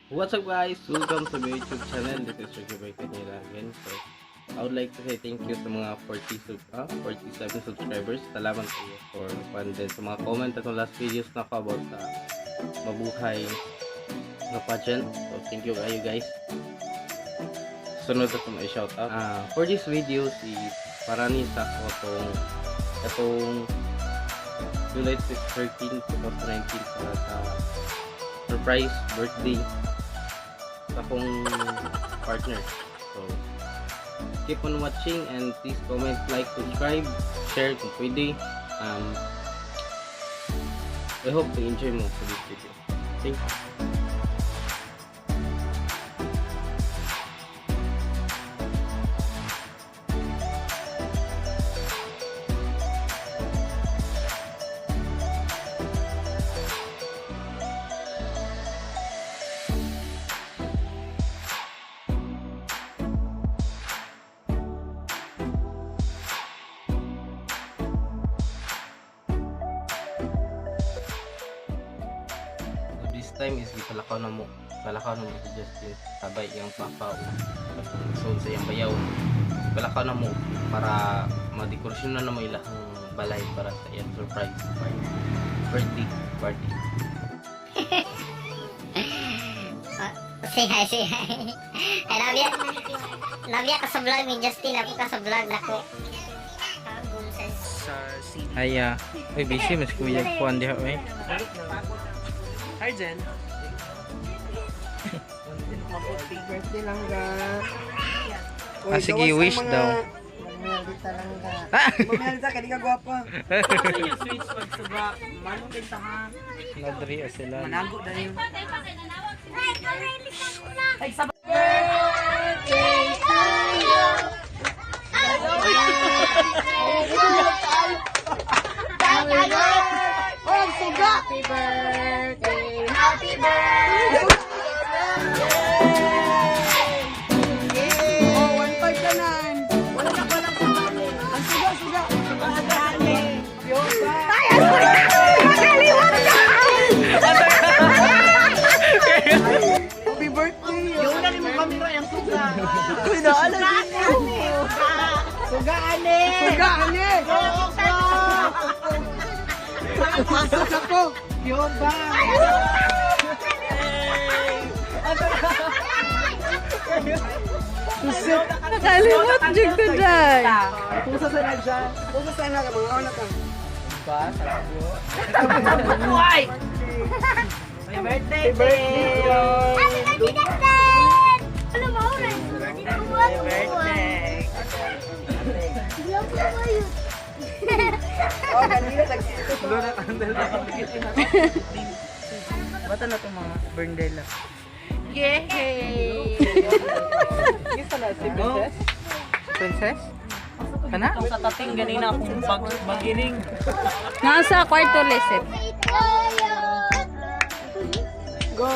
What's up, guys? Welcome to my YouTube channel. This is Ricky Boy Canela again. So, I would like to say thank you sa mga 47 subscribers. Salamat kayo for fun din sa mga comment atong last videos na ko about sa mabuhay na pageant. So, thank you kayo, guys. Sunod na ito may shoutout. For this video, si para ni sa ako atong July 13, 2019 para sa surprise birthday sa akong partner. So, keep on watching and please comment, like, subscribe, share kung pwede. I hope to enjoy mo sa this video. Thank you. So this time is gipalakaw na mo. Palakaw na mo si Justin. Sabay iyang papa o soon sa iyang bayaw. Palakaw na mo para madekorasyon na mo ilahang balay para sa iyang surprise party. Birthday party. Say hi, say hi. Ay, nabya. Nabya ka sa vlog ni Justin. Ako ka sa vlog nako. Ay, ay busy mas kuya kuan diha eh. Hi, Jen. Birthday lang ga. Ah, sige, wish daw. Mamelita lang ga. Mamelita, kaya di ka gwapa. Ano yung switch pag suga? Manong din ta ha? Nadri sila. Manago dahil. Ay, sabay. Oh, ang suga! Happy birthday! Happy birthday! Oh, 1.5 ka nan. Wala na walang Ang suga, suga. Yoga. Happy birthday. Yung na mo kamera yung suga. Uy, naalam din mo. Suga, ane! Suga, ane! Pasok ako. Yoga! Susit. Nakalimot jud ko dai. Kung sa sana dyan. Kung sa sana ka, mga una ka. Ba? Why? Happy birthday! Birthday! Happy birthday, Justin! Ano mo? Birthday! Oh, kanina tag- Bata na itong mga Berndela. Yay! Kisa na si Princess? Princess? Kana? Sa tating ganina akong bagiring. Nasa kwarto leset. Go.